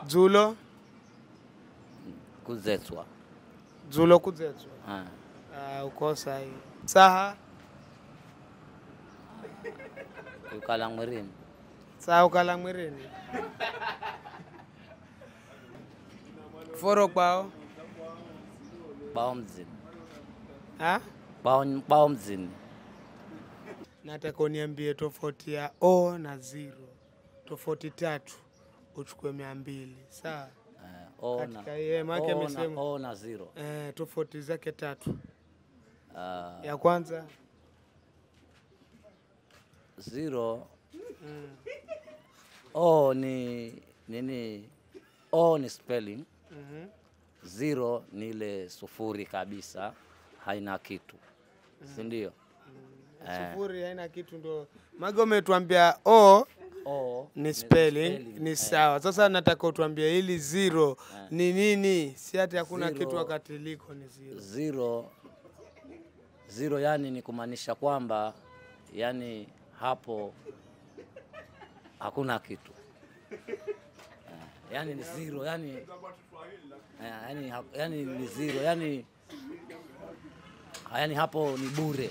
Dzulo Kuzetswa. Dzulo kudzetswa. Ah. Ah, uko sahihi. Saha. Ukala mwirini. Saha ukala mwirini. Foro kwao. Bao mzini. Ha? Bao mzini. Nataka uniambie tofauti ya O na zero. Tofauti tatu uchukue 200. Sawa? O Katika yeye maana amesema O na zero. Tofauti zake tatu. Ya kwanza zero. O ni nini? O ni spelling. Zero ni ile sufuri kabisa, haina kitu. Si ndio? Sufuri haina kitu ndo. Mago umetuambia O O ni spelling, ni sawa. Sasa nataka utuambie hili zero ni nini? Si hata hakuna Zero. kitu wakati liko ni zero. Zero. Zero yani ni kumaanisha kwamba yani hapo hakuna kitu. Yani ni zero, yani, yani, yani ni zero, yani, yani hapo ni bure.